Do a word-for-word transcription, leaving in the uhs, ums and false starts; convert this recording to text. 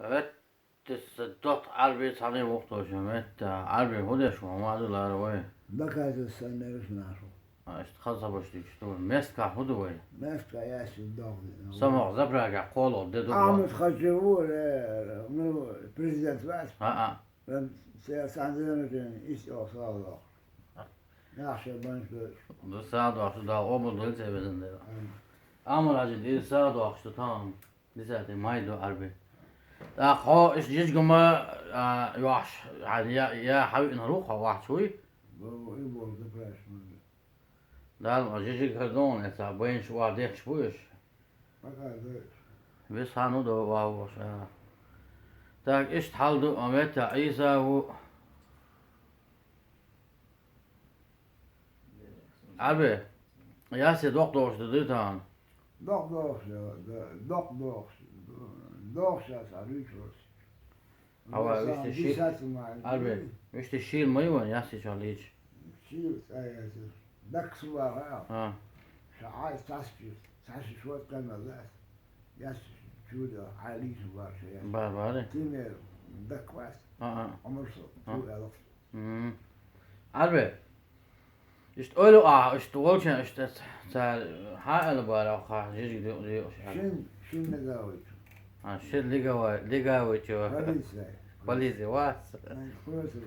Вет, тесса дот Ӏарби цхьанне вухтуш, вет, Ӏарби, хӀун деш ван, ма ду лара вай? Доказательства нераш нашу. А, иштта хаза баш дикаш ду, местка хӀун ду вай? Местка ясин дохди. Самох запряга кхоло де ду. Ахмад Хаджи ву, э, ну, президент вац. А, а. Ам се сан дена кен ис о сало. Яхше банш ду. Ду садох, шу да обу дулце безен де. Ам. Амал Хаджи ди садох, шу там. Десятый май ду Ӏарби. ТӀаккха хьо иш жижигума, а, йоахш, а, я, я хьавиъна рух хьо вахчуй? Бо, и бо, запряжь ман. Дала жижиг хардон, эца бенш ва дехш буйш. Пока, да. Вис хану до ва вош, а. Так, ишт хьал ду, а, вета, Ӏийса ву. Ӏарби, ясе докъ дохуш ду дуй тахана? Докъ дохуш, да, докъ дохуш, дохуш яц а дуьйцурс. Ава, вишти ши-, Ӏарби, вишти шийла ма ю ван ясе чохь лийча? Шийла цӀа яц. Даккха су ваха. А. Ша Ӏай цас чу, цас чу шот канал лац. Яс чу да, Ӏай лийча вар ша яц. Бар, бар. Тимер даккха вац. А, а. Ӏумар со, а, чу ялакх. М. Ӏарби. Иштта ойла а, иштта волчун, иштта ца-, цара хьан аьлла бара, хьан жижиг ду-, ду-, ша. Шин, шин лигавайт. А, шин лигавай-, лигавайт ю. Полиция. Полиция, вац. Ай, хуйсу.